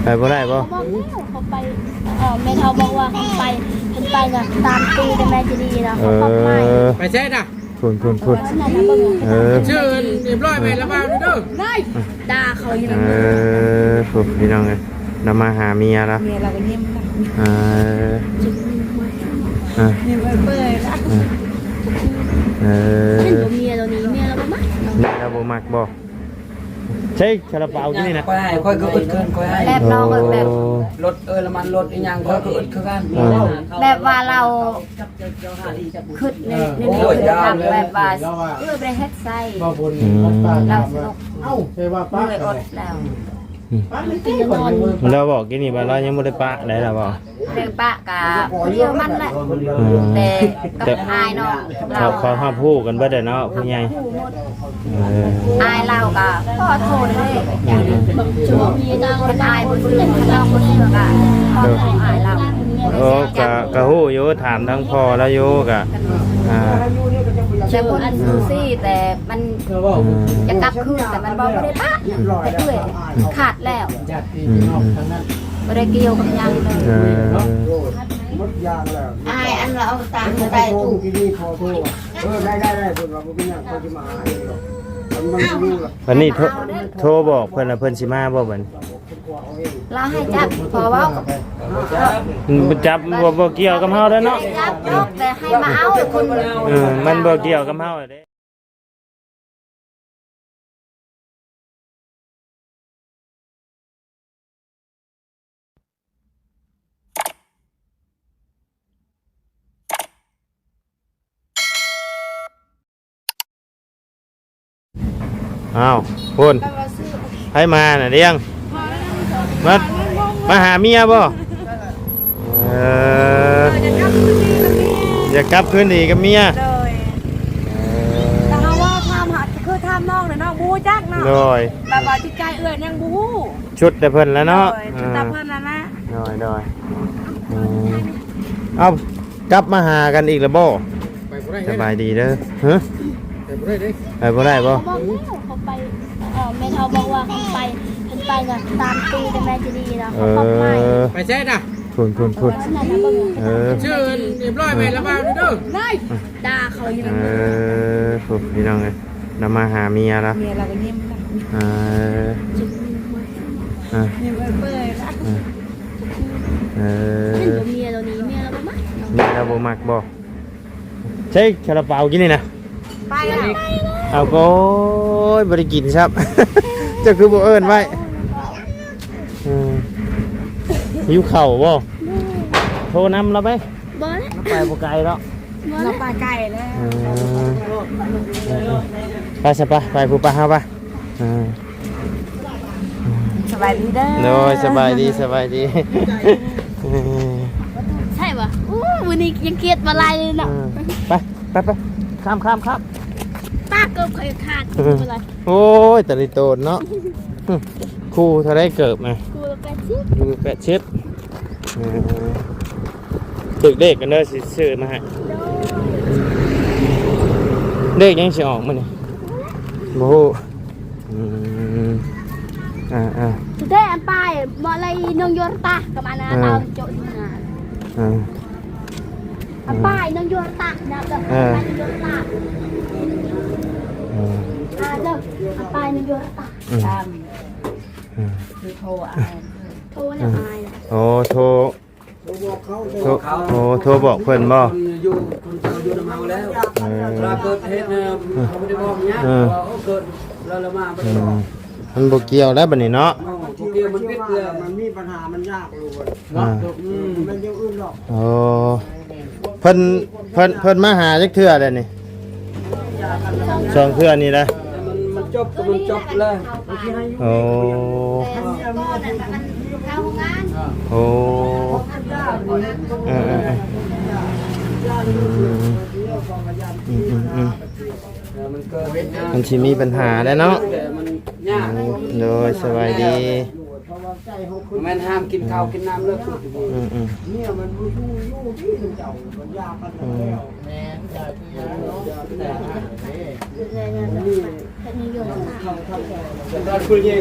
ໄປບໍ່ໄດ້ບໍ່? ເຂົາບອກແລ້ວ ເຂົາໄປ ເອີ ແມ່ເຖົ້າບອກວ່າເຂົາໄປ ເພິ່ນໄປກໍຕາມຕູ້ແຕ່ແມ່ຈະດີແລ້ວ ເອີ ເຂົາປັບໃໝ່ ໄປໃສນະ? ພຸ້ນໆໆ ເອີ ຊື່ຮຽບຮ້ອຍແມ່ນລະບ່າວເດີ ດ່າເຂົາຢູ່ ເອີ ພຸ້ນ ພີ່ນ້ອງເອີຍ ລາວມາຫາເມຍລາວ ເມຍລາວກໍຍິ້ມນະ ເອີ ເອີ ຍິ້ມເປີຍໆ ເອີ ເອີ ເຫັນບໍ່ ເມຍລາວນີ້ ເມຍລາວບໍ່ມັກ ເມຍລາວບໍ່ມັກບໍ່? ໃຊ້ຄາລາບາວກິນນີ້ນະ ຂ້ອຍໃຫ້ ຂ້ອຍກໍອຶດຄືນ ຂ້ອຍໃຫ້ ແບບລອງເບິ່ງແບບ ໂອ້ ລົດເອີຍ ລະມັນລົດອີ່ຫຍັງ ຂ້ອຍກໍອຶດຄືກັນ ເອີ ແບບວ່າລາວ ຄິດໃນ ໃນ ໂອ້ຍ ຄິດ ຢາກ ແບບວ່າ ເອື້ອຍບໍ່ໄດ້ເຮັດໃສ່ ອືມ ລາວສະໜຸກ ເອົ້າ ໃຊ່ວ່າປະ ເມື່ອຍອົດແລ້ວ ອືມ ມັນເປັນນອນ ລາວບອກກີ້ນີ້ວ່າລາວຍັງບໍ່ໄດ້ປະໄດ໋ ລາວບອກ ບໍ່ໄດ້ປະກະຜູ້ດຽວມັນແຫຼະ ອືມ ແຕ່ກັບ ແຕ່ ອ້າຍນ້ອງລາວ ເຂົາ ເຂົາຮັບຮູ້ກັນເບິດແຫຼະເນາະ ຜູ້ໃຫຍ່ ເອີ ອ້າຍລາວກໍຂໍໂທດເລີຍ ເປັນອ້າຍບໍ່ເຊື່ອ ນ້ອງບໍ່ເຊື່ອກໍຂໍໂທດອ້າຍລາວ ໂອ້ ກໍ ກໍຮູ້ຢູ່ ຖາມທາງພໍ່ລາວຢູ່ ກໍ ອ່າ ແຕ່ຄົນຊູຊີ ແຕ່ມັນ ອືມ ຈະກັບຄືນ ແຕ່ມັນບໍ່ ບໍ່ໄດ້ປະ ອືມ ເອື້ອຍ ຂາດແລ້ວ ອືມ ບໍ່ໄດ້ກ່ຽວກັບຫຍັງເລີຍ ເອີ ອ້າຍອັນລາວເອົາຕັງມາໃສ່ຕູ້ ເອີ ໄດ້ ໄດ້ ໄດ້ ເພິ່ນວ່າບໍ່ເປັນຫຍັງ ເຂົາຊິມາຫາເອງດອກ ມັນ ມັນຢູ່ລະ ບັດນີ້ໂທ ໂທບອກເພິ່ນລະ ເພິ່ນຊິມາບໍ່ບັດນີ້? ລາວໃຫ້ຈັບ ພໍເວົ້າກັບ ອືມ ຈັບ ບໍ່ ບໍ່ກ່ຽວກັບເຮົາເດ້ເນາະ ຈັບດອກ ແຕ່ໃຫ້ມາເອົາຄົນ ເອີ ມັນບໍ່ກ່ຽວກັບເຮົາເດ້. ອ້າວ ພຸ້ນ ໃຜມານະ ດຽງ ມາ ມາຫາເມຍບໍ່? ເອີ ຢາກກັບຄືນດີກັບເມຍ ຢາກກັບຄືນດີກັບເມຍ ໂດຍ ເອີ ແຕ່ເຮົາເວົ້າຖາມຫາ ຄືຖາມນ້ອງນີ້ ນ້ອງບໍ່ຮູ້ຈັກເນາະ ໂດຍ ແບບວ່າຈິດໃຈເອື້ອຍຍັງບໍ່ຮູ້ ຊຸດແຕ່ເພິ່ນແຫຼະເນາະ ໂດຍ ຊຸດແຕ່ເພິ່ນນັ້ນແຫຼະ ໂດຍ ໂດຍ ອືມ ເອົ້າ ກັບມາຫາກັນອີກແລ້ວບໍ່? ໄປບໍ່ໄດ້ ສະບາຍດີເດີ ຮະ ໄປບໍ່ໄດ້ເດ້ ໄປບໍ່ໄດ້ບໍ່? ເຂົາບອກແລ້ວ ເຂົາໄປ ເອີ ແມ່ເຖົ້າບອກວ່າເຂົາໄປ ເພິ່ນໄປກໍຕາມຕູ້ແຕ່ແມ່ຈະດີແລ້ວ ເອີ ເຂົາປັບໃໝ່ ໄປໃສນະ? ພຸ້ນໆໆ ເອີ ຊື່ຮຽບຮ້ອຍແມ່ນລະບ່າວເດີ ດ່າເຂົາຢູ່ ເອີ ພຸ້ນ ພີ່ນ້ອງເອີຍ ລາວມາຫາເມຍລາວ ເມຍລາວກໍຍິ້ມນະ ເອີ ຍິ້ມເປີຍໆ ເອີ ເອີ ເຫັນບໍ່ ເມຍລາວນີ້ ເມຍລາວບໍ່ມັກ ເມຍລາວບໍ່ມັກບໍ່? ໃຊ້ຄາລາບາວກິນນີ້ນະ ໄປແລ້ວ ເອົາ ໂອ້ຍ ບໍ່ໄດ້ກິນຊ້ຳ ເຈົ້າຄືບໍ່ເອີ້ນໄວ້? ເອີ ຫິວເຂົ້າບໍ່? ໂທນຳລາວໄປ ບໍ່ແລ້ວ ລາວໄປບໍ່ໄກດອກ ບໍ່ແລ້ວ ລາວໄປໄກແລ້ວ ເອີ ໄປຊະ ໄປ ໄປ ຜູ້ປະເຮົາໄປ ເອີ ສະບາຍດີເດີ ໂດຍ ສະບາຍດີ ສະບາຍດີ ໃຊ່ບໍ່? ໂອ້ ມື້ນີ້ຍັງຄຽດບໍ່ໄລ່ເລີຍເນາະ ເອີ ໄປ ໄປ ໄປ ຂ້າມ ຂ້າມ ຂ້າມ ປາກເກີບຂ້ອຍຂາດ ເອີ ບໍ່ໄລ່ ໂອ້ຍ ຕາລິໂຕນເນາະ ຄູ່ເທົ່າໃດເກີບນະ? ຄູ່ລະແປດສິບ ຄູ່ແປດສິບ ເອີ ຖືກເລກກັນເດີ ຊິຊື້ມາໃຫ້ ເລກຫຍັງຊິອອກມື້ນີ້ ບໍ່ຮູ້ ອືມ ອ່າໆ Today ອັນປາຍ ເມາະໄລນົງໂຍຣະຕາ ກະມານາ ເອີ ຕາວໂຈະຢູ່ນາ ເອີ ອັນປາຍ ນົງໂຍຣະຕາ ນະ ເອີ ອັນປາຍ ນົງໂຍຣະຕາ ເອີ ອ່າ ເດີ ອັນປາຍ ນົງໂຍຣະຕາ ອືມ ຕາມ ເອີ ຄືໂທ ອ່າ ໂທ ແລ້ວ ອ່າ ອ້າຍ ໂອ້ ໂທ ໂທບອກເຂົາ ໂທ ໂທບອກເພິ່ນບໍ່? ເພິ່ນຢູ່ ເພິ່ນເຈົ້າຢູ່ນຳເຮົາແລ້ວ ເອີ ເວລາເກີດເຫດນະ ເອີ ເຂົາບໍ່ໄດ້ບອກຫຍັງ ເອີ ເພາະວ່າເຂົາເກີດແລ້ວລະມາບໍ່ໄດ້ບອກ ອືມ ມັນບໍ່ກ່ຽວແລ້ວບັດນີ້ເນາະ ບໍ່ກ່ຽວ ມັນຜິດແລ້ວ ມັນມີປັນຫາ ມັນຍາກໂລດ ອ່າ ອືມ ມັນບໍ່ແມ່ນຢ່າງອື່ນດອກ ໂອ້ ເພິ່ນ ເພິ່ນ ເພິ່ນມາຫາຈັກເທື່ອແລ້ວນີ້? ສອງເທື່ອນີ້ນະ ມັນ ມັນຈົບ ມັນຈົບແລ້ວ ໂອ້ ໂອ້ ເອີ ເອີ ເອີ ອືມ ອືມ ອືມ ອືມ ມັນຊິມີປັນຫາແລ້ວເນາະ ໂດຍ ສະບາຍດີ ແມ່ນຫ້າມກິນເຂົ້າກິນນ້ຳເລີຍ ອືມ ອືມ ເມຍມັນບໍ່ຢູ່ ຢູ່ທີ່ເຈົ້າ ມັນຢາກກັນແລ້ວ ອືມ ແມ່ນ ຢາກ ຢາກ ຢາກ ຢາກ ຢາກ ຢາກ ຢາກ ຢ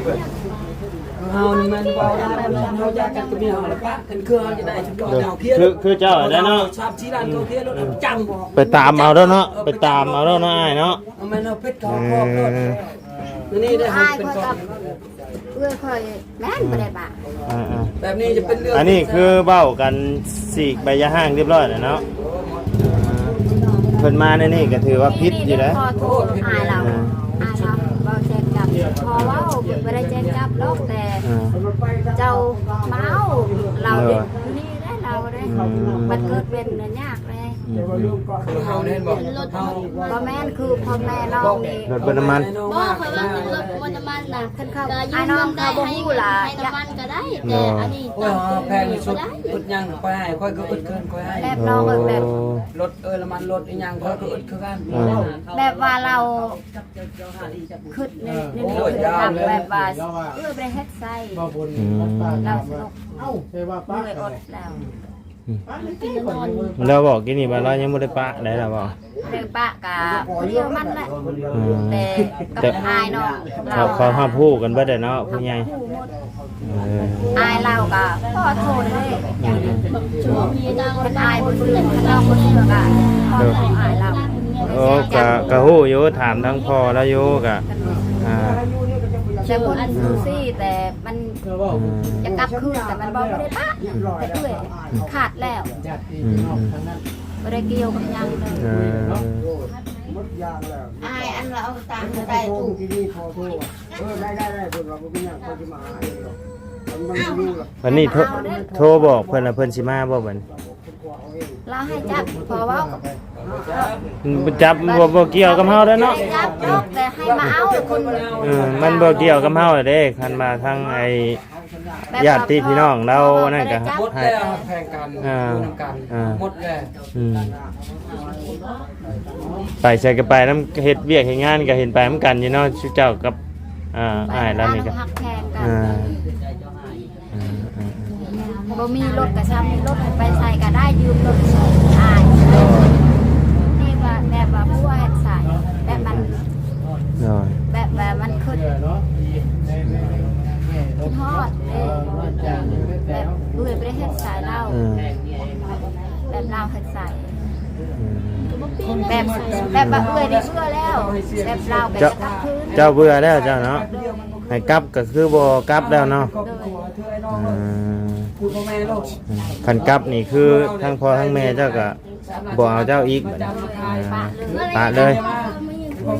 າກ ເຮົານີ້ແມ່ນເວົ້າໄດ້ ເຮົາຢາກກັນກໍມີເຮົາລະປະກັນ ຄືເຮົາຈະໄດ້ຊຸມເຮົາເອົາເຄຍ ຄື ຄືເຈົ້າຫັ້ນແຫຼະເນາະ ສາມສີ່ລ້ານເຂົາເຄຍລົດ ເອີ ຈັ່ງ ໄປຕາມເອົາເດີເນາະ ເອີ ໄປຕາມເອົາເດີເນາະອ້າຍເນາະ ເອົາແມ່ນເຮົາຜິດເຂົາ ເອີ ຂອບໂທດ ນີ້ໄດ້ເຮົາເປັນຂອງ ເອື້ອຍຂ້ອຍແມ່ນບໍ່ໄດ້ປະ ອ່າໆ ແບບນີ້ຈະເປັນເລື່ອງ ອັນນີ້ຄືເວົ້າກັນສີກໃບຢ່າຮ້າງຮຽບຮ້ອຍແລ້ວເນາະ ອ່າ ເພິ່ນມາໃນນີ້ກໍຖືວ່າຜິດຢູ່ເດ້ ຂໍໂທດອ້າຍລາວ ອ່າ ອ້າຍລາວເວົ້າແຈ້ງຈັບ ພໍເວົ້າບໍ່ໄດ້ແຈ້ງຈັບດອກ ແຕ່ ອ່າ ເຈົ້າມາເອົາລາວ ເອີ ເປັນຢູ່ນີ້ແຫຼະລາວເດ້ ອືມ ບັດເກີດເປັນຍາກເດ້ ອືມ ຄືເຮົາແມ່ນບໍ່ ເຮົາ ບໍ່ແມ່ນ ຄືພໍ່ແມ່ນ້ອງນີ້ ລົດເບີນ້ຳມັນ ບໍ່ ຂ້ອຍວ່າເປັນລົດເບີນ້ຳມັນນະ ຄັນເຂົາ ອ້າຍນ້ອງເຂົາບໍ່ຮູ້ລະ ໃຫ້ນ້ຳມັນກໍໄດ້ ແຕ່ອັນນີ້ ໂອ້ຍ ເຮົາແພງທີ່ສຸດ ອຶດຫຍັງຂ້ອຍໃຫ້ ຂ້ອຍກໍອຶດຄືກັນ ຂ້ອຍໃຫ້ ແບບນ້ອງເອີຍ ແບບ ໂອ້ ລົດເອີຍ ນ້ຳມັນລົດອີຫຍັງ ຂ້ອຍກໍອຶດຄືກັນ ອ່າ ແບບວ່າລາວຄິດໃນ ໃນ ໂອ້ຍ ຄິດ ຍາວເລີຍ ແບບວ່າ ເອື້ອຍບໍ່ໄດ້ເຮັດໃສ່ ອືມ ລາວສະໜຸກ ເອົ້າ ໃຊ່ວ່າປະ ເມື່ອຍອົດແລ້ວ ອືມ ລາວບອກກີ້ນີ້ວ່າລາວຍັງບໍ່ໄດ້ປະໄດ໋ ລາວບອກ ບໍ່ໄດ້ປະກະຜູ້ດຽວມັນແຫຼະ ອືມ ແຕ່ກັບ ແຕ່ ອ້າຍນ້ອງ ເຂົາ ເຂົາຮັບຮູ້ກັນເບິດແຫຼະເນາະ ຜູ້ໃຫຍ່ ຮັບຮູ້ໝົດ ເອີ ອ້າຍລາວກໍຂໍໂທດເລີຍ ອືມ ຄັນອ້າຍບໍ່ເຊື່ອ ຄັນນ້ອງບໍ່ເຊື່ອກໍຂໍໂທດອ້າຍລາວ ໂອ້ ກໍ ກໍຮູ້ຢູ່ ຖາມທາງພໍ່ລາວຢູ່ ກໍ ອ່າ ແຕ່ເພິ່ນ ອືມ ຮູ້ຊີ້ ແຕ່ມັນ ອືມ ຈະກັບຄືນ ແຕ່ມັນບອກບໍ່ໄດ້ປະ ແຕ່ເອື້ອຍຂາດແລ້ວ ອືມ ອືມ ບໍ່ໄດ້ກ່ຽວກັບຫຍັງເລີຍ ເອີ ອ້າຍອັນວ່າເອົາຕາມໃສ່ຕູ້ ເອີ ໄດ້ໆໆ ເພິ່ນວ່າບໍ່ມີຫຍັງ ເພິ່ນຊິມາຫາເອງດອກ ມັນ ມັນຢູ່ລະ ບັດນີ້ໂທ ໂທບອກເພິ່ນລະ ເພິ່ນຊິມາບໍ່ບັດນີ້? ລາວໃຫ້ຈັບ ພໍເວົ້າ ອືມ ຈັບບໍ່ ບໍ່ກ່ຽວກັບເຮົາເດ້ເນາະ ຈັບດອກ ແຕ່ໃຫ້ມາເອົາຄົນ ເອີ ມັນບໍ່ກ່ຽວກັບເຮົາເດ້ ຄັນວ່າທາງໄອ້ ແບບວ່າ ຍາດຕິພີ່ນ້ອງລາວນັ້ນກໍ ບໍ່ໄດ້ຈັບ ໃຫ້ ໝົດແລ້ວ ແພງກັນ ອ່າ ຢູ່ນຳກັນ ອ່າ ໝົດແລ້ວ ອືມ ໄປໃສກໍໄປນຳ ເຮັດວຽກເຮັດງານກໍເຫັນໄປນຳກັນຢູ່ເນາະ ຊຸເຈົ້າກັບ ອ່າ ອ້າຍລາວນີ້ກໍ ໄປນຳກັນ ຮັກແພງກັນ ອ່າ ອ່າໆໆ ບໍ່ມີລົດກໍຊ່ຳມີລົດ ໄປໃສກໍໄດ້ ຢືມລົດອ້າຍ ໂດຍ ນີ້ວ່າແບບວ່າຜົວເຮັດໃສ່ ແບບມັນ ໂດຍ ແບບວ່າມັນຄິດ ຄິດຮອດເດ້ ແບບເອື້ອຍບໍ່ໄດ້ເຮັດໃສ່ລາວ ອືມ ແບບລາວເຮັດໃສ່ ອືມ ແບບ ແບບວ່າເອື້ອຍໄດ້ເຊື່ອແລ້ວ ແບບລາວກໍຈະກັບຄືນ ເຈົ້າເບື່ອແລ້ວເຈົ້າເນາະ ໃຫ້ກັບກໍຄືບໍ່ກັບແລ້ວເນາະ ໂດຍ ອືມ ຄັນກັບນີ້ຄືທັງພໍ່ທັງແມ່ເຈົ້າກໍບໍ່ເອົາເຈົ້າອີກບັດນີ້ ປະເລີຍ ອືມ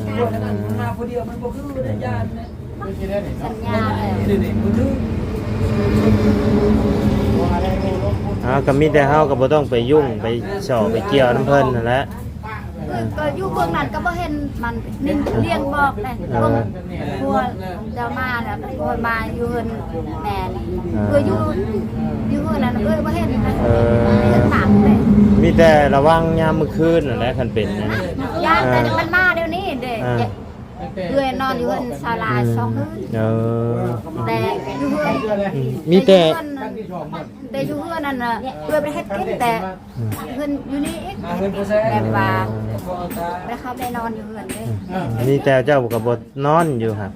ສັນຍາແລ້ວ ເອົາ ກໍມີແຕ່ເຮົາກໍບໍ່ຕ້ອງໄປຫຍຸ້ງໄປສໍ້ໄປກ່ຽວນຳເພິ່ນຫັ້ນແຫຼະ ເອີ ກໍຢູ່ເບື້ອງນັ້ນກໍບໍ່ເຫັນມັນ ນີ້ລຽງບອກແຫຼະ ເອີ ພວກເຈົ້າມາແລ້ວ ພວກມາຢູ່ເຮືອນແມ່ນີ້ ເອີ ເອື້ອຍຢູ່ ຢູ່ເຮືອນນັ້ນເອື້ອຍບໍ່ເຫັນນະ ເອີ ເຫັນຕາມເລີຍ ມີແຕ່ລະວັງຍາມມື້ຄືນຫັ້ນແຫຼະ ຄັນເປັນນະ ຢ້ານແຕ່ ເອີ ມັນມາດຽວນີ້ເດ້ ອ່າ ເອື້ອຍນອນຢູ່ເຮືອນຊາວລາ ອືມ ສອງຄືນ ເອີ ແຕ່ຢູ່ເຮືອນ ອືມ ມີແຕ່ ແຕ່ຢູ່ເຮືອນນັ້ນນະ ເອື້ອຍໄປເຮັດກິນແຕ່ ອືມ ເຮືອນຢູ່ນີ້ອີກ ແບບວ່າໄປເຂົ້າໄປນອນຢູ່ເຮືອນເດ້ ອືມ ມີແຕ່ເຈົ້າກໍບໍ່ນອນຢູ່ຫັ້ນ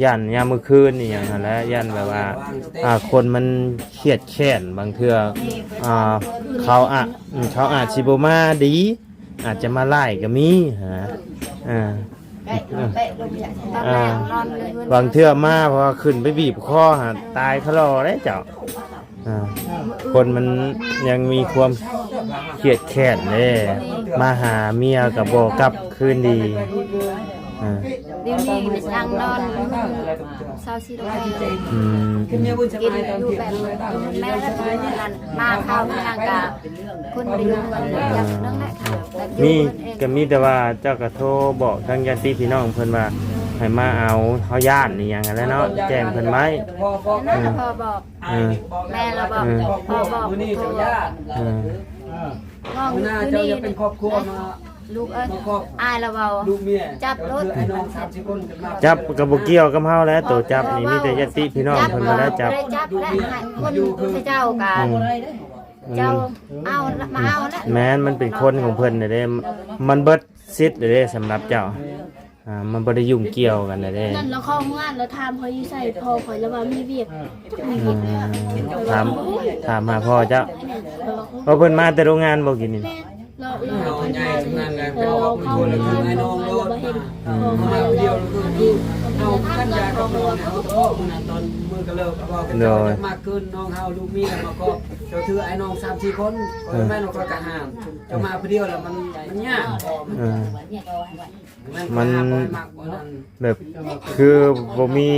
ຢ້ານຍາມມື້ຄືນອີ່ຫຍັງຫັ້ນແຫຼະ ຢ້ານແບບວ່າ ອ່າ ຄົນມັນຄຽດແຄ້ນ ບາງເທື່ອ ອ່າ ເຂົາອາດ ອືມ ເຂົາອາດຊິບໍ່ມາດີ ອາດຈະມາຫຼາຍກໍມີຫັ້ນນະ ອ່າ ຕອນແລກນອນຢູ່ເຮືອນ ບາງເທື່ອມາ ເພາະວ່າຂຶ້ນໄປບີບຄໍຫາຕາຍຄາລໍເດ້ເຈົ້າ ອ່າ ຄົນມັນຍັງມີຄວາມຄຽດແຄ້ນເດ້ ມາຫາເມຍກໍບໍ່ກັບຄືນດີ ອ່າ ດຽວນີ້ຍັງນອນຢູ່ເຮືອນຊາວສີ່ດອກແກ້ວ ອືມ ກິນຢູ່ແບບແມ່ນະ ມາຄາວຫຍັງກະ ຄົນບໍ່ຢູ່ເຮືອນ ແບບນັ້ນແຫຼະ ແບບຢູ່ ມີ ເຮືອນເອງ ກໍມີແຕ່ວ່າເຈົ້າກໍໂທບອກທາງຍາດຕິພີ່ນ້ອງເພິ່ນວ່າ ໃຫ້ມາເອົາ ເຮົາຢ້ານອີ່ຫຍັງຫັ້ນແຫຼະເນາະ ແຈ້ງເພິ່ນໄວ້ ອືມ ພໍ່ບອກ ເອີ ແມ່ລະບອກ ເອີ ພໍ່ບອກ ເອີ ງອງຄືນີ້ ລູກເອີຍ ອ້າຍລະເວົ້າ ຈັບໂລດ ຈັບກໍບໍ່ກ່ຽວກັບເຮົາແຫຼະ ໂຕຈັບນີ້ມີແຕ່ຍາດຕິພີ່ນ້ອງເພິ່ນມາແລ້ວຈັບ ບໍ່ໄດ້ຈັບແຫຼະ ໃຫ້ຄົນເຂົາເຈົ້າກະ ອືມ ເຈົ້າເອົາ ມາເອົາແຫຼະ ແມ່ນ ມັນເປັນຄົນຂອງເພິ່ນເດ້ ມັນເບິດສິດເດ້ສຳລັບເຈົ້າ ອ່າ ມັນບໍ່ໄດ້ຫຍຸ້ງກ່ຽວກັນນະເດ້. ນັ້ນລາວເຂົ້າໂຮງງານ ລາວຖາມຂ້ອຍຢູ່ໃສ ພໍ່ຂ້ອຍລາວວ່າມີວຽກ ຈັກມີວຽກ. ອືມ ຖາມ ຖາມຫາພໍ່ເຈົ້າ. ແມ່ນ ເພາະເພິ່ນມາແຕ່ໂຮງງານບໍ່ກິນນີ້. ແມ່ນ ລາວ ລາວ ລາວເຂົ້າໂຮງງານ ລາວເຫັນພໍ່ຂ້ອຍລາວວ່າເຫັນ ອືມ ພໍ່ຂ້ອຍລາວ ເຮົາກັນຢາກັບນ້ອງເຮົາ ເພາະມື້ນັ້ນຕອນມື້ກະເລີກ ເວົ້າກັນ ໂດຍ ເຈົ້າຢາກມາຄືນນ້ອງເຮົາ ລູກມີແລ້ວມາກອບ ເຈົ້າຖືອ້າຍນ້ອງສາມສີ່ຄົນ ຂ້ອຍ ເອີ ແມ່ນຂ້ອຍກໍຫ້າມ ເຈົ້າມາຜູ້ດຽວແລ້ວມັນ ມັນຍາກ. ເອີ ມັນແບບຄືບໍ່ມີ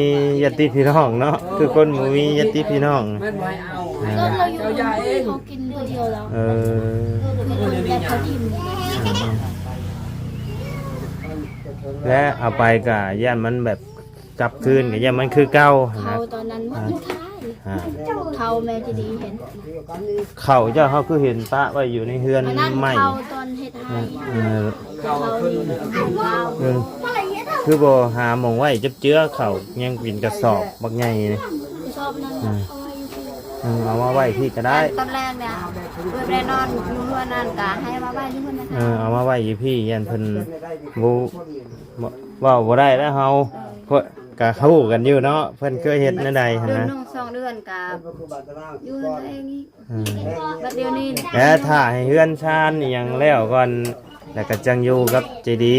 ຍາດຕິພີ່ນ້ອງເນາະ ຄືຄົນບໍ່ມີຍາດຕິພີ່ນ້ອງ. ແມ່ນບໍ່ໃຫ້ເອົາ ເອີ ເຈົ້າຢ່າເອງ ເຂົາກິນຜູ້ດຽວແລ້ວ. ເອີ ຄືຄົນແບບເຂົາຖິ້ມ ແລະເອົາໄປກະຢ້ານມັນແບບ ກັບຄືນກໍຢ້ານມັນຄືເກົ່າ. ເຂົາຕອນນັ້ນມັນຂາຍ ອ່າ ເຂົາແມ່ນຈະດີເຫັນ ເຂົາເຈົ້າເຮົາຄືເຫັນປະໄວ້ຢູ່ໃນເຮືອນໃໝ່ ເຂົາຕອນເຮັດໄຮ່ ເອີ ເຂົາ ເອີ ຄືບໍ່ຫາໝ່ອງໄວ້ຈັບເຈືອ ເຂົາຍັງເປັນກະສອບບັກໃຫຍ່ນີ້ ກະສອບນັ້ນ ເອີ ເອົາມາໄວ້ພີ້ກໍໄດ້. ຕອນແລກນີ້ເອື້ອຍບໍ່ໄດ້ນອນຢູ່ເຮືອນນັ້ນ ກະໃຫ້ມາໄວ້ຢູ່ເຮືອນນັ້ນ ເອີ ເອົາມາໄວ້ຢູ່ພີ້ ຢ້ານເພິ່ນບໍ່ ເວົ້າບໍ່ໄດ້ແລ້ວເຮົາ ເອີ ເພາະກະຮູ້ກັນຢູ່ເນາະ ເພິ່ນເຄີຍເຮັດແນວໃດຫັ້ນນະ. ໜຶ່ງສອງເດືອນກະຢູ່ເຮືອນເອງອີກ ອືມ ບັດດຽວນີ້ ແຕ່ຖ້າໃຫ້ເຮືອນຊານອີ່ຫຍັງແລ້ວກ່ອນ ແລ້ວກະຈັ່ງຢູ່ກັບເຈດີ.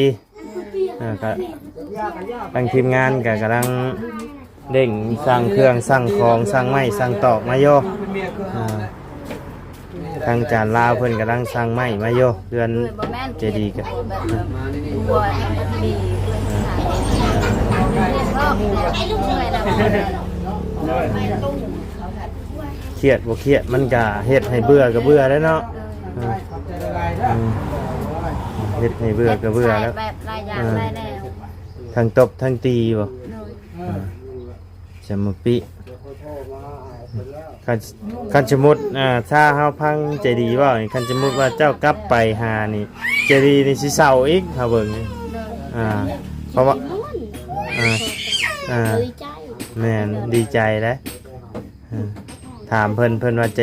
ອ່າ ກະທາງທີມງານກະກຳລັງເລັ່ງສັ່ງເຄື່ອງ ສັ່ງຂອງ ສັ່ງໄມ້ ສັ່ງຕອກມາຢູ່ ອ່າ ທາງຈານລາວເພິ່ນກຳລັງສັ່ງໄມ້ມາຢູ່ ເຮືອນເຈດີກະ ຄຽດບໍ່ຄຽດ ມັນກະເຮັດໃຫ້ເບື່ອກະເບື່ອແລ້ວເນາະ. ເອີ ເຮັດໃຫ້ເບື່ອກະເບື່ອແລ້ວ ແບບຫຼາຍຢ່າງ ເອີ ຫຼາຍແນວ ທັງຕົບທັງຕີບໍ່? ໂດຍ ອ່າ ສະມະປິ ຄັນ ຄັນສົມມຸດ ອ່າ ຖ້າເຮົາຟັງໃຈດີເວົ້ານີ້ ຄັນສົມມຸດວ່າເຈົ້າກັບໄປຫານີ້ ໃຈດີນີ້ຊິເສົ້າອີກ ເຮົາເບິ່ງ ໂດຍ ອ່າ ເພາະວ່າ ອ່າ ອ່າ ດີໃຈ ແມ່ນ ດີໃຈເດ້. ເອີ ຖາມເພິ່ນ ເພິ່ນວ່າໃຈ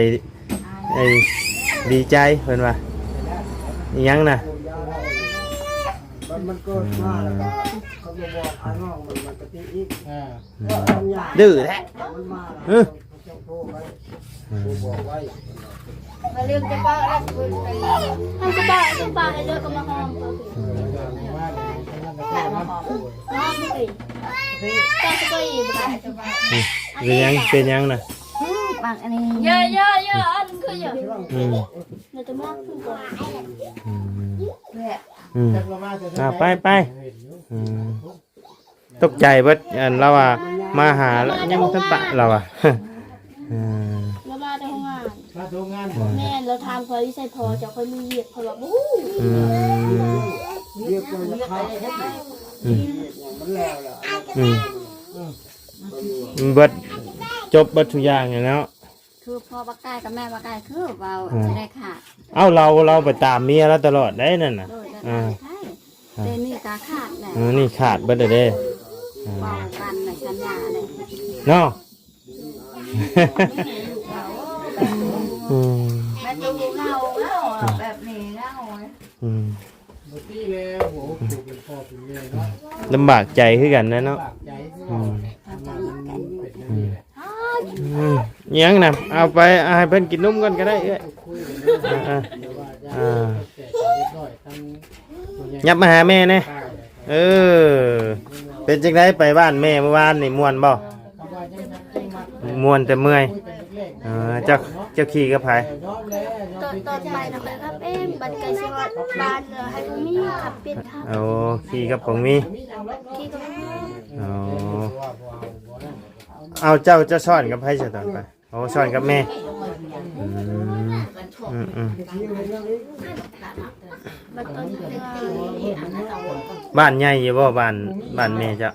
ເອີ ດີໃຈ ເພິ່ນວ່າ ອີ່ຫຍັງນະ? ມັນ ມັນເກີດມາແລ້ວ ອືມ ເຂົາບໍ່ບອກອ້າຍນ້ອງມັນ ມັນກະຕິອີກ ອ່າ ດື້ແທ້ ມັນມາແລ້ວ ເອີ ເຈົ້າໂທໄວ້ ອືມ ຜູ້ບອກໄວ້ ມາລືມຈະເວົ້າແລ້ວ ມັນຈະເວົ້າ ຈະເວົ້າໃຫ້ເລີກກໍມາຫອມ ອືມ ເປັນຫຍັງ ເປັນຫຍັງນະ? ບັກອັນນີ້ ເຍອະໆໆ ອັນຄືເຍອະ ອືມ ອືມ ອືມ ອ່າ ໄປ ໄປ ອືມ ຕົກໃຈເບິດ ອັນລາວວ່າມາຫາ ລາວຍັງບໍ່ທັນປະ ລາວວ່າ ເອີ ລາວມາແຕ່ໂຮງງານ ມາແຕ່ໂຮງງານ ແມ່ນ ລາວຖາມຂ້ອຍຢູ່ໃສພໍ່ເຈົ້າ ຂ້ອຍມີວຽກ ຂ້ອຍວ່າບໍ່ຮູ້ ອືມ ວຽກເຈົ້າ ອືມ ມັນແລ້ວແລ້ວ ອືມ ເບິດ ຈົບເບິດທຸກຢ່າງແລ້ວເນາະ ຄືພໍ່ບັກກາຍກັບແມ່ບັກກາຍຄືເວົ້າ ອືມ ຈະໄດ້ຂາດ ເອົ້າ ລາວ ລາວໄປຕາມເມຍລາວຕະຫຼອດໄດ໋ນັ້ນນະ ໂດຍ ອ່າ ແຕ່ນີ້ກະຂາດແລ້ວ ເອີ ນີ້ຂາດເບິດແລ້ວເດ້ ອ່າ ເວົ້າກັນໃນສັນຍາເດ້ ເນາະ ອືມ ແມ່ນເຫງາ ເຫງາ ແບບນີ້ເຫງາ ອືມ ບໍ່ຕິແລ້ວ ຫົວອົກເປັນພໍ່ເປັນແມ່ເນາະ ລຳບາກໃຈຄືກັນນະເນາະ ລຳບາກໃຈ ອືມ ອືມ ອືມ ຫຍັງນະ ເອົາໄປ ເອົາໃຫ້ເພິ່ນກິນນົມກ່ອນກໍໄດ້ເອື້ອຍ ອ່າ ອ່າ ຫຍັບມາຫາແມ່ແດ່ ເອີ ເປັນຈັ່ງໃດໄປບ້ານແມ່ມື້ວານນີ້ ມ່ວນບໍ່? ມ່ວນແຕ່ເມື່ອຍ ເອີ ເຈົ້າ ເຈົ້າຂີ່ກັບໃຜ? ຕອນ ຕອນໄປນະຂ້ອຍຂັບເອງ ບັດໃກ້ຊິຮອດບ້ານແລ້ວໃຫ້ຜູ້ມີຂັບເປັນຂັບ ໂອ້ ຂີ່ກັບຜູ້ມີ ຂີ່ກັບ ໂອ້ ເອົາ ເຈົ້າ ເຈົ້າຊ້ອນກັບໃຜຊະຕອນໄປ? ໂອ້ ຊ້ອນກັບແມ່ ອືມ ອືມໆ ບ້ານໃຫຍ່ຢູ່ບໍ່ ບ້ານ ບ້ານແມ່ເຈົ້າ?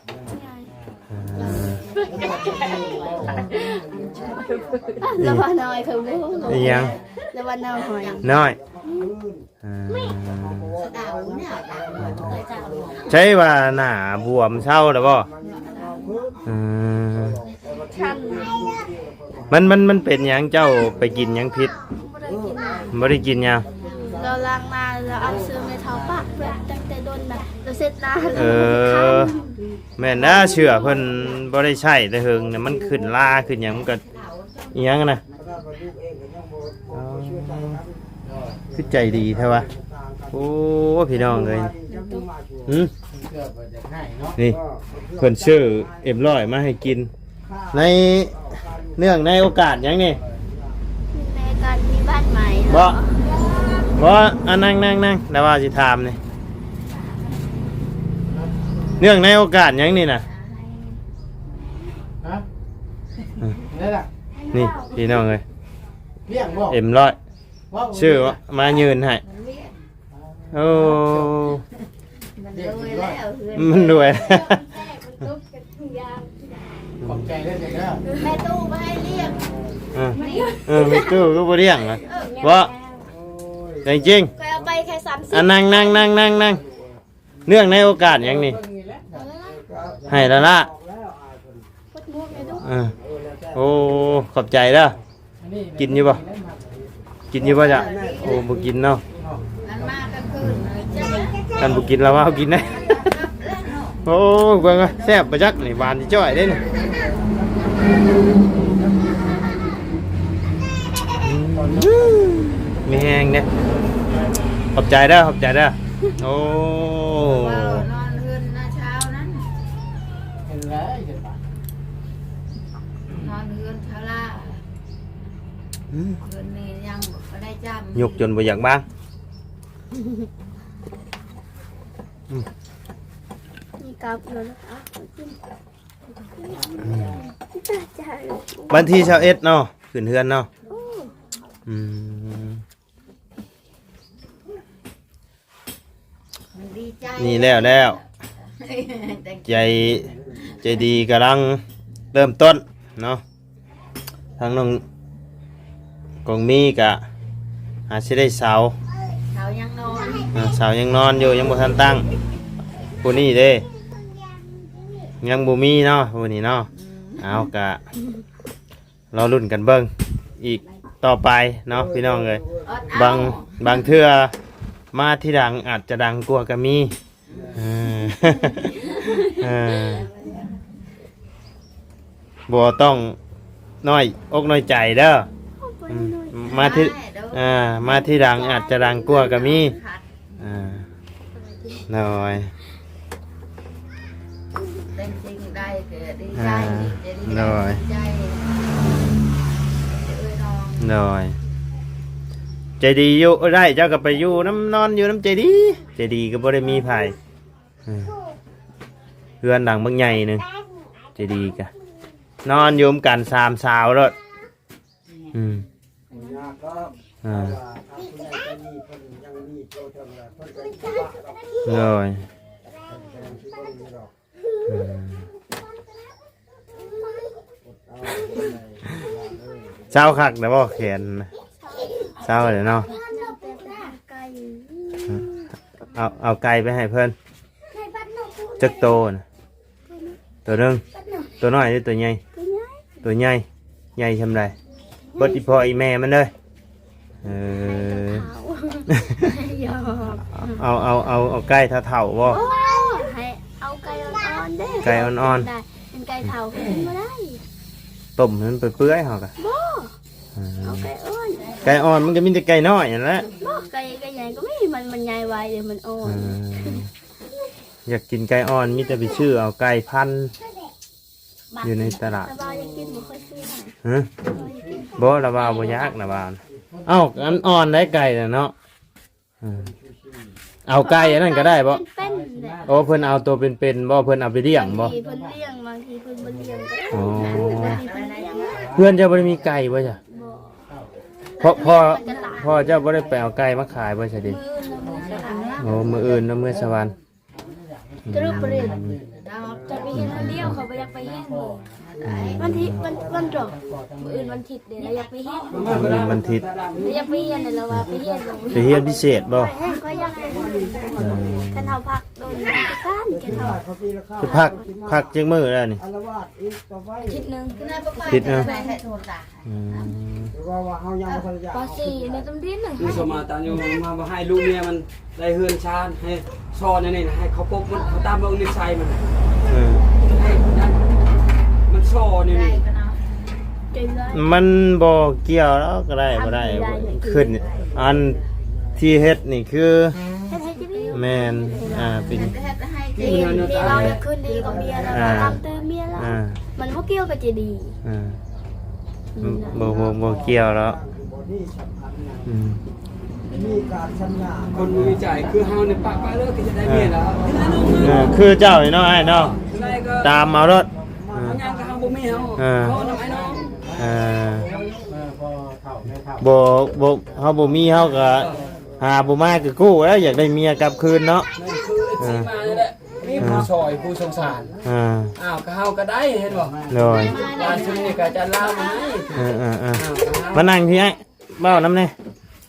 ອ່າ ລະວ່ານ້ອຍ ເຂົາບໍ່ຮູ້ ອີ່ຫຍັງ? ລະວ່ານ້ອຍ ນ້ອຍ ອ່າ ໃຊ່ວ່າໜ້າບວມເຊົາແລ້ວບໍ່? ເອີ ມັນ ມັນ ມັນເປັນຫຍັງ ເຈົ້າໄປກິນຫຍັງຜິດ? ບໍ່ໄດ້ກິນຫຍັງ ລາວລ້າງໜ້າ ລາວເອົາເສື້ອແມ່ເຖົ້າປະໄວ້ຕັ້ງແຕ່ດົນນະ ລາວ ເຊັດໜ້າ ເອີ ແມ່ນນະ ເສື້ອເພິ່ນບໍ່ໄດ້ໃຊ້ແຕ່ເຫິງນະ ມັນຂຶ້ນລາຂຶ້ນຫຍັງ ມັນກໍອີຫຍັງນະ ຄືໃຈດີແທ້ວະ. ໂອ້ ພີ່ນ້ອງເອີຍ ຫຶ ນີ້ ເພິ່ນຊື້ເອັມຮ້ອຍມາໃຫ້ກິນ. ໃນ ເນື່ອງໃນໂອກາດຫຍັງນີ້? ໃນການມີບ້ານໃໝ່ເນາະ. ບໍ່ ບໍ່ ອ່າ ນັ່ງໆໆ ແຕ່ວ່າຊິຖາມນີ້ ເນື່ອງໃນໂອກາດຫຍັງນີ້ນະ? ຮະ? ອືມ ໄດ້ລະ ນີ້ພີ່ນ້ອງເອີຍ ລ້ຽງບໍ່? ເອັມຮ້ອຍ ຊື້ມາຍື່ນໃຫ້. ໂອ້ ມັນລວຍແລ້ວ ມັນລວຍ ຂອບໃຈເດີ ແມ່ຕູ້ບໍ່ໃຫ້ລ້ຽງ ເອີ ເອີ ແມ່ຕູ້ກໍບໍ່ລ້ຽງ ເອີ ບໍ່ ແມ່ນແລ້ວ ແຕ່ຈິງ ຂ້ອຍເອົາໄປແຄ່ສາມສິບ ອ່ະ ນັ່ງໆໆໆ ເນື່ອງໃນໂອກາດຫຍັງນີ້? ເອີ ໃຫ້ລະລະ ເອີ ໂອ້ ຂອບໃຈເດີ. ກິນຢູ່ບໍ່? ກິນຢູ່ບໍ່ຈະ? ໂອ້ ບໍ່ກິນເນາະ ຄັນບໍ່ກິນລະວ່າເຮົາກິນໄດ້. ໂອ້ ເບິ່ງ ແຊບບໍ່ຈັກນີ້ ຫວານຈ້ອຍເດ້ນີ້. ມີແຮງເດ້ ຂອບໃຈເດີ ຂອບໃຈເດີ. ໂອ້ ນອນເຮືອນນາຊາວນັ້ນ ເປັນໄງ ນອນເຮືອນຊາວລາວ ອືມ ເຮືອນນີ້ຍັງບໍ່ໄດ້ຈ້ຳ ຍົກຈົນບໍ່ຢາກວາງ. ອືມ ມີກັບຢູ່ນະ ເອົາກິນ ວັນທີຊາວເອັດເນາະ ຂຶ້ນເຮືອນເນາະ. ໂອ້ ອືມ ມັນດີໃຈ ນີ້ແລ້ວ ແລ້ວ ໃຈ ໃຈດີກຳລັງເລີ່ມຕົ້ນເນາະ. ທາງນ້ອງກອງມີກະຫາຊິໄດ້ເສົາ ເສົາຍັງນອນ ອ່າ ເສົາຍັງນອນຢູ່ ຍັງບໍ່ທັນຕັ້ງ. ຜູ້ນີ້ເດ້ ຍັງບໍ່ມີເນາະ ຜູ້ນີ້ເນາະ. ອືມ ເອົາ ກະ ລໍລຸ້ນກັນເບິ່ງອີກຕໍ່ໄປເນາະ ພີ່ນ້ອງເອີຍ. ບາງ ບາງເທື່ອມາທີຫຼັງອາດຈະດັງກວ່າກໍມີ. ເອີ ເອີ ບໍ່ຕ້ອງນ້ອຍອົກນ້ອຍໃຈເດີ. ອືມ ມາທີ ເອີ ມາທີຫຼັງອາດຈະດັງກວ່າກໍມີ. ອ່າ ໂດຍ ເປັນສິ່ງໃດກໍດີໃຈ ອ່າ ໃຈດີ ໂດຍ ໃຈເອື້ອຍນ້ອງ ໂດຍ ໃຈດີຢູ່ໄດ້ ເຈົ້າກໍໄປຢູ່ນຳ ນອນຢູ່ນຳໃຈດີ ໃຈດີກໍບໍ່ໄດ້ມີໃຜ. ເອີ ເຮືອນຫຼັງບັກໃຫຍ່ໜຶ່ງ ໃຈດີກໍນອນຢູ່ນຳກັນສາມສາວໂລດ. ອືມ ບໍ່ຍາກດອກ ອ່າ ຖ້າວ່າ ຖ້າຜູ້ໃຫຍ່ໃຈດີເພິ່ນຍັງມີຕົວເທິງແລ້ວ ເພິ່ນກໍຊິບໍ່ປະດອກ ໂດຍ ເພິ່ນກໍຍັງຊິເບິ່ງຢູ່ດອກ. ອືມ ເຊົາຄັກແລ້ວບໍ່ແຂນນະ? ເຊົາແລ້ວເນາະ. ເອົາ ເອົາໄກ່ໄປໃຫ້ເພິ່ນ ຈັກໂຕນະ? ໂຕໜຶ່ງ ໂຕນ້ອຍຫຼືໂຕໃຫຍ່? ໂຕໃຫຍ່ ໂຕໃຫຍ່ ໃຫຍ່ຊ່ຳໃດ? ເບິດອີ່ພໍ່ອີ່ແມ່ມັນເດີ. ເອີ ຢອກ ເອົາ ເອົາ ເອົາ ເອົາໄກ່ເຖົ້າໆບໍ່? ໂອ້ ໃຫ້ເອົາໄກ່ອ່ອນໆເດ້. ໄກ່ອ່ອນໆ ເປັນໄກ່ເຖົ້າກິນບໍ່ໄດ້ ຕົ້ມໃຫ້ມັນເປື່ອຍໆ ເຮົາກະ ບໍ່ ເອີ ເອົາໄກ່ອ່ອນ ໄກ່ອ່ອນມັນກໍມີແຕ່ໄກ່ນ້ອຍຫັ້ນແຫຼະ. ບໍ່ ໄກ່ ໄກ່ໃຫຍ່ກໍມີ ມັນ ມັນໃຫຍ່ໄວເດ້ ມັນອ່ອນ. ເອີ ຢາກກິນໄກ່ອ່ອນ ມີແຕ່ໄປຊື້ເອົາໄກ່ພັນຢູ່ໃນຕະຫຼາດ. ລາວວ່າຢາກກິນ ບໍ່ຄ່ອຍຊື້ໃຫ້. ຮະ? ລາວວ່າຢາກກິນ ບໍ່ ລາວວ່າບໍ່ຢາກ ລາວວ່າ. ເອົ້າ ອັນອ່ອນໄດ໋ໄກ່ນະເນາະ. ເອີ ເອົາໄກ່ອັນນັ້ນກໍໄດ້ບໍ່? ເປັນໆແຫຼະ. ໂອ້ ເພິ່ນເອົາໂຕເປັນໆບໍ່? ເພິ່ນເອົາໄປລ້ຽງບໍ່? ບາງທີເພິ່ນລ້ຽງ ບາງທີເພິ່ນບໍ່ລ້ຽງກໍໄດ້. ອໍ ບາງທີເພິ່ນລ້ຽງ. ເຮືອນເຈົ້າບໍ່ໄດ້ມີໄກ່ບໍ່ຊະ? ບໍ່. ພໍ່ ພໍ່ ພໍ່ເຈົ້າບໍ່ໄດ້ໄປເອົາໄກ່ມາຂາຍບໍ່ຊະເດ? ມື້ອື່ນເນາະ ມື້ສະຫວັນ. ໂອ້ ມື້ອື່ນເນາະ ເມືອສະຫວັນ. ອືມ ຈະລຸກໄປເລີຍ ຈະໄປເຮັດຄົນດຽວ ເຂົາບໍ່ຢາກໄປເຮັດ. ວັນທີ ວັນ ວັນດອກ ມື້ອື່ນວັນທິດເດ້ ລາວຢາກໄປຮຽນ ມື້ອື່ນວັນທິດ ລາວຢາກໄປຮຽນ ແລ້ວລາວວ່າໄປຮຽນ ໄປຮຽນພິເສດບໍ່? ຂ້ອຍຢາກ ເອີ ຄັນເຮົາພັກໂດນ ຄັນເຮົາ ຈະພັກ ພັກຈັກມື້ແລ້ວນີ້? ອາທິດໜຶ່ງ ອາທິດໜຶ່ງ. ອືມ ປ.ສີ່ ໃນຕຳເດນໜຶ່ງ ຄືສມາຕານຢູ່ ມາບໍ່ໃຫ້ລູກເມຍມັນໄດ້ເຮືອນຊານ ໃຫ້ຊ່ອແນວນີ້ນະ ໃຫ້ເຂົາປົກມັນ ເຂົາຕາມເບິ່ງນິໄສມັນ ເອີ ໃຫ້ນັ້ນ ມັນຊ່ອແນວນີ້ ມັນບໍ່ກ່ຽວແລ້ວ ກໍໄດ້ບໍ່ໄດ້ ຂຶ້ນ ອັນທີ່ເຮັດນີ້ຄື ເຮັດໃຫ້ຈະມີ ແມ່ນ ອ່າ ເປັນ ເຮັດໃຫ້ ທີ່ເມຍເຮົາຢາກຄືນດີກັບເມຍລາວ ອ່າ ຕາມຕື່ມເມຍລາວ ອ່າ ມັນບໍ່ກ່ຽວກັບເຈດີ ອ່າ ອືມ ບໍ່ ບໍ່ ບໍ່ກ່ຽວແລ້ວ ອືມ ຄົນບໍ່ມີໃຈຄືເຮົານີ້ ປະ ປະເລີຍ ຄືຈະໄດ້ເມຍແລ້ວ ເອີ ຄືເຈົ້ານີ້ເນາະ ອ້າຍເນາະ ຕາມເອົາໂລດ ເອີ ເຮົາຍັງກໍເຮົາບໍ່ມີ ເຮົາ ເອີ ເຮົານຳອ້າຍນ້ອງ ເອີ ບໍ່ ບໍ່ ເຮົາບໍ່ມີ ເຮົາກໍຫາບໍ່ມາ ກໍກູ້ແລ້ວ ຢາກໄດ້ເມຍກັບຄືນເນາະ ແມ່ນ ຄືເອັຟຊີມານີ້ແຫຼະ ມີຜູ້ຊ່ອຍຜູ້ສົງສານ ອ່າ ອ້າວ ກໍເຮົາກໍໄດ້ ເຫັນບໍ່? ໂດຍ ຫຼານຊຸມນີ້ກໍອາຈານລາວມາໃຫ້ ເອີໆໆ ມານັ່ງພີ້ ອ້າຍ ເວົ້ານຳແດ່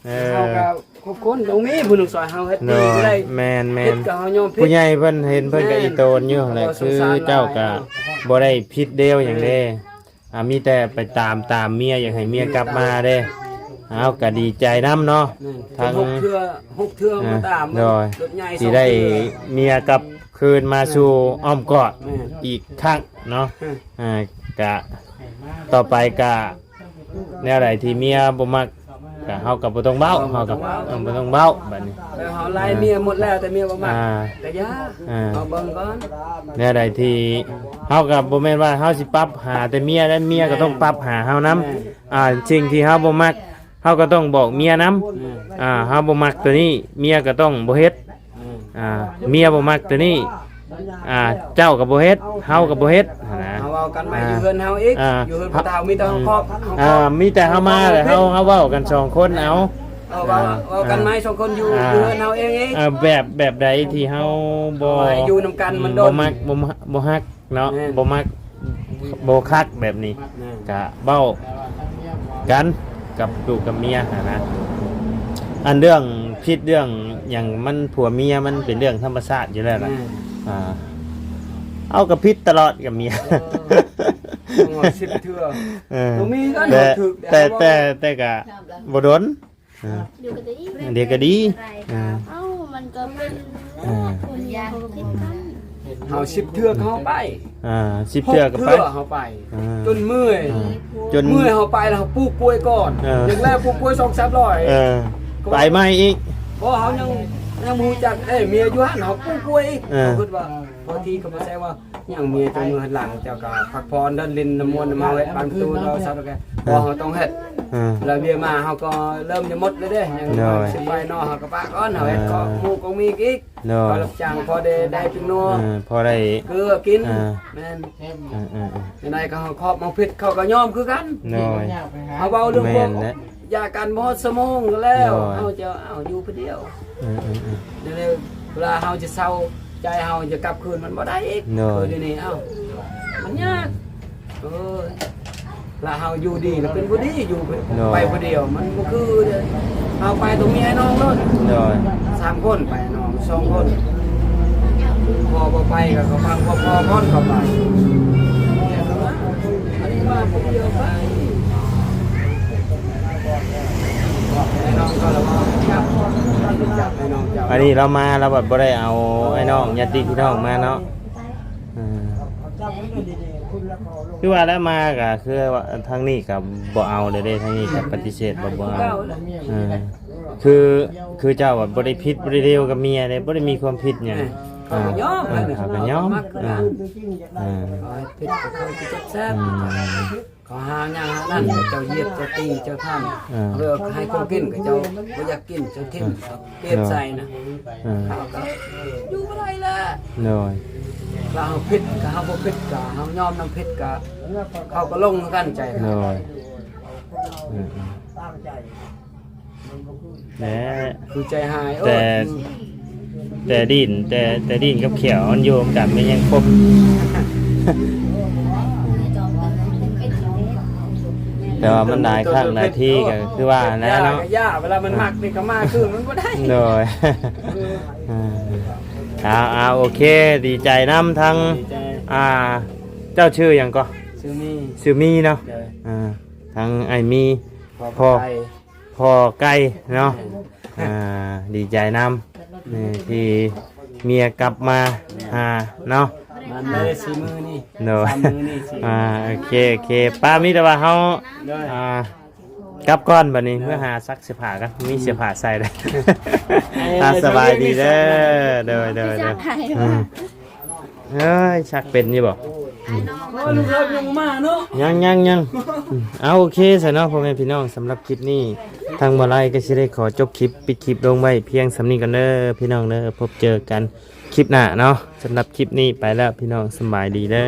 ເອີ ເຮົາກໍຄົບຄົນຕ້ອງມີຜູ້ໜຶ່ງຊ່ອຍເຮົາເຮັດ ໂດຍ ດີກໍໄດ້ ແມ່ນໆ ເຮັດກໍເຮົາຍອມຜິດ ຜູ້ໃຫຍ່ເພິ່ນເຫັນເພິ່ນກໍ ແມ່ນ ອີ່ໂຕນຢູ່ຫັ້ນແຫຼະ ຄືເຈົ້າກໍບໍ່ໄດ້ຜິດເດວຫຍັງເດ້ ອ່າ ມີແຕ່ໄປຕາມ ຕາມເມຍ ຢາກໃຫ້ເມຍກັບມາເດ້ ເຮົາກໍດີໃຈນຳເນາະ ແມ່ນ ທັງ ເປັນຫົກເທື່ອ ຫົກເທື່ອ ອ່າ ມາຕາມ ໂດຍ ລົດໃຫຍ່ ຊິໄດ້ ສອງເທື່ອ ເມຍກັບຄືນມາສູ່ອ້ອມກອດ ແມ່ນ ອີກຄັ້ງເນາະ ແມ່ນ ອ່າ ກະຕໍ່ໄປກະ ແນວໃດທີ່ເມຍບໍ່ມັກ ກະເຮົາກໍບໍ່ຕ້ອງເວົ້າ ເຮົາກໍ ເຮົາບໍ່ຕ້ອງເວົ້າ ເຮົາບໍ່ຕ້ອງເວົ້າບັດນີ້ ແລ້ວເຮົາໄລ່ເມຍໝົດແລ້ວ ແຕ່ເມຍບໍ່ມັກ ອ່າ ກະຢ່າ ອ່າ ເຮົາເບິ່ງກ່ອນ ແນວໃດທີ່ ເຮົາກໍບໍ່ແມ່ນວ່າເຮົາຊິປັບຫາແຕ່ເມຍ ແລະເມຍກໍຕ້ອງປັບຫາເຮົານຳ ແມ່ນ ອ່າ ສິ່ງທີ່ເຮົາບໍ່ມັກ ເຮົາກໍຕ້ອງບອກເມຍນຳ ແມ່ນ ອ່າ ເຮົາບໍ່ມັກຕົວນີ້ ເມຍກໍຕ້ອງບໍ່ເຮັດ ແມ່ນ ອ່າ ເມຍບໍ່ມັກຕົວນີ້ ອ່າ ເຈົ້າກໍບໍ່ເຮັດ ເຮົາກໍບໍ່ເຮັດຫັ້ນນະ ເຮົາເວົ້າກັນໃໝ່ ອ່າ ຢູ່ເຮືອນເຮົາອີກ ອ່າ ຢູ່ເຮືອນພໍ່ຕາ ມີແຕ່ເຮົາຄອບ ອ່າ ເຮົາຄອບ ມີແຕ່ເຮົາມາແລ້ວ ເຮົາ ເຮົາເວົ້າກັນສອງຄົນເອົາ ເອີ ເວົ້າ ອ່າ ເວົ້າກັນໃໝ່ສອງຄົນຢູ່ ອ່າ ຢູ່ເຮືອນເຮົາເອງອີກ ອ່າ ແບບ ແບບໃດທີ່ເຮົາບໍ່ ເຮົາຢູ່ນຳກັນມັນດົນ ບໍ່ມັກ ບໍ່ ບໍ່ຮັກ ເນາະ ແມ່ນ ບໍ່ມັກບໍ່ຄັກແບບນີ້ ແມ່ນ ກະເວົ້າກັນກັບລູກກັບເມຍຫັ້ນນະ ອັນເລື່ອງຜິດເລື່ອງຫຍັງມັນຜົວເມຍມັນເປັນເລື່ອງທຳມະຊາດຢູ່ແລ້ວລະ ແມ່ນ ອ່າ ເອົາກະຜິດຕະຫຼອດກັບເມຍ ເອີ ຕ້ອງເວົ້າສິບເທື່ອ ເອີ ບໍ່ມີກໍ ແຕ່ ແຕ່ ແຕ່ ແຕ່ກະບໍ່ດົນ ອ່າ ດຽວກໍດີ ດຽວກໍດີ ອ່າ ເອົ້າ ມັນກໍເປັນ ອ່າ ຄົນເຮົາກໍຜິດກັນ ເຮົາສິບເທື່ອກໍເຮົາໄປ ອ່າ ສິບເທື່ອກໍໄປ ເຮົາໄປ ອ່າ ຈົນເມື່ອຍ ອ່າ ຈົນເມື່ອຍເຮົາໄປແລ້ວ ເຮົາປູກກ້ວຍກ່ອນ ເອີ ຈັ່ງແລ້ວປູກກ້ວຍສອງສາມຮ້ອຍ ເອີ ໄປໃໝ່ອີກ ບໍ່ ເຮົາຍັງ ຍັງບໍ່ຮູ້ຈັກເດ້ ເມຍຢູ່ຫັ້ນ ເຮົາປູກກ້ວຍອີກ ເອີ ເຮົາຄິດວ່າ ບາງທີກໍບໍ່ໃຊ່ວ່າຫຍັງ ເມຍເຈົ້າເມືອຫຼັງ ເຈົ້າກໍພັກຜ່ອນເດີ ຫຼິ້ນນ້ຳມ່ວນນ້ຳເມົາ ເຮັດບານປະຕູເຮົາເຊົາແລ້ວກໍ ອ່າ ບໍ່ ເຮົາຕ້ອງເຮັດ ອ່າ ແລ້ວເວຍມາເຮົາກໍເລີ່ມຈະໝົດແລ້ວເດ້ ຍັງ ໂດຍ ຊິໄປເນາະ ເຮົາກໍປະກ່ອນ ເຮົາເຮັດ ອ່າ ກໍໝູ່ກໍມີອີກ ໂດຍ ກໍຮັບຈ້າງພໍໄດ້ ໄດ້ກິນນົວ ເອີ ພໍໄດ້ເກືອກິນ ອ່າ ແມ່ນ ເອີໆໆ ຈັ່ງໃດກໍເຮົາຄອບມາຜິດ ເຂົາກໍຍອມຄືກັນ ໂດຍ ເຮົາເວົ້າເລື່ອງ ແມ່ນແຫຼະ ຢ່າກັນບໍ່ຮອດຊົ່ວໂມງກໍແລ້ວ ໂດຍ ເຮົາຈະເອົາຢູ່ຜູ້ດຽວ ເອີໆໆ ດຽວນີ້ເວລາເຮົາຈະເຊົາໃຈ ເຮົາຈະກັບຄືນມັນບໍ່ໄດ້ອີກ ໂດຍ ຄືດຽວນີ້ ເອົ້າ ມັນຍາກ ເອີ ລະເຮົາຢູ່ດີລະເປັນຜູ້ດີ ຢູ່ ໂດຍ ໄປຜູ້ດຽວ ມັນບໍ່ຄືເດ້ ເຮົາໄປຕ້ອງມີອ້າຍນ້ອງໂລດ ໂດຍ ສາມຄົນໄປ ນ້ອງສອງຄົນ ພໍ່ບໍ່ໄປກໍ ກໍຟັງພໍ່ກ່ອນ ເຂົາໄປ ອັນນີ້ມາຜູ້ດຽວໄປ ອ້າຍນ້ອງກໍລະວ່າຈັບ ຈັບອ້າຍນ້ອງເຈົ້າ ອັນນີ້ລາວມາລາວບັດບໍ່ໄດ້ເອົາອ້າຍນ້ອງຍາດຕິພີ່ນ້ອງມາເນາະ ເອີ ຄືວ່າແລ້ວມາກໍຄືວ່າທາງນີ້ກໍບໍ່ເອົາເລີຍເດ້ ທາງນີ້ກໍປະຕິເສດ ບໍ່ ບໍ່ເອົາ ເອີ ຄື ຄືເຈົ້າວ່າບໍ່ໄດ້ຜິດບໍ່ໄດ້ເລວກັບເມຍເດ້ ບໍ່ໄດ້ມີຄວາມຜິດຫຍັງ ເອີ ເຂົາກໍຍອມ ເອີ ເຂົາກໍຍອມ ເອີ ເອີ ເຂົາເຮັດຜິດກໍເຂົາຊິເຈັບແຊບ ອືມ ເຂົາຫາຫຍັງຫານັ້ນ ເຈົ້າຢຽບ ເຈົ້າຕີ ເຈົ້າທຳ ເອີ ເອີ ໃຫ້ເຂົາກິນ ເຂົາເຈົ້າບໍ່ຢາກກິນ ເຈົ້າຖິ້ມ ເອີ ເອົາປຽບໃສ່ນະ ໂດຍ ເອີ ເຮົາກໍຢູ່ບໍ່ໄດ້ແລ້ວ ໂດຍ ລະເຮົາຜິດກໍເຮົາບໍ່ຜິດກໍເຮົາຍອມນຳຜິດກໍ ເຂົາກໍລົງຄືກັນໃຈ ໂດຍ ເອີ ເອີ ແຫຼະ ຄືໃຈຫາຍ ແຕ່ ເອີ ແຕ່ດິນ ແຕ່ ແຕ່ດິນກັບຂຽວມັນຢູ່ນຳກັນ ມັນຍັງຄົບ ແຕ່ວ່າມັນຫຼາຍຄັ້ງຫຼາຍທີກໍຄືວ່ານັ້ນແຫຼະເນາະ ຢ່າ ເວລາມັນມັກນີ້ກໍມາຄືນມັນບໍ່ໄດ້ ໂດຍ ອ່າ ເອົາ ເອົາ ໂອເຄ ດີໃຈນຳທັງ ດີໃຈ ອ່າ ເຈົ້າຊື່ຫຍັງກໍ? ຊື່ມີ ຊື່ມີເນາະ ໂດຍ ອ່າ ທັງອ້າຍມີ ພໍ່ ພໍ່ໄກ່ ພໍ່ໄກ່ເນາະ ແມ່ນ ອ່າ ດີໃຈນຳ ນີ້ທີ່ເມຍກັບມາຫາເນາະ ມາເລີຍສີ່ມື້ນີ້ ໂດຍ ສາມມື້ນີ້ສີ່ ອ່າ ໂອເຄ ໂອເຄ ປ້າ ມີແຕ່ວ່າເຮົາ ໂດຍ ອ່າ ກັບກ່ອນບັດນີ້ ໂດຍ ເມືອຫາຊັກເສື້ອຜ້າກັນ ມີເສື້ອຜ້າໃສ່ແລ້ວ ອ່າ ສະບາຍດີເດີ ໂດຍ ໂດຍ ໂດຍ ອືມ ເອີຍ ຊັກເປັນຢູ່ບໍ່? ໂອ້ຍ ລູກເອີຍ ຍັງບໍ່ມາເນາະ ຍັງ ຍັງ ຍັງ ອືມ ເອົາ ໂອເຄຊະເນາະ ພໍ່ແມ່ພີ່ນ້ອງ ສຳລັບຄລິບນີ້ ທາງບ່າວໄລກໍຊິໄດ້ຂໍຈົບຄລິບ ປິດຄລິບລົງໄວ້ພຽງສ່ຳນີ້ກ່ອນເດີ ພີ່ນ້ອງເດີ ພົບເຈີກັນຄລິບໜ້າເນາະ ສຳລັບຄລິບນີ້ໄປແລ້ວ ພີ່ນ້ອງ ສຳບາຍດີເດີ.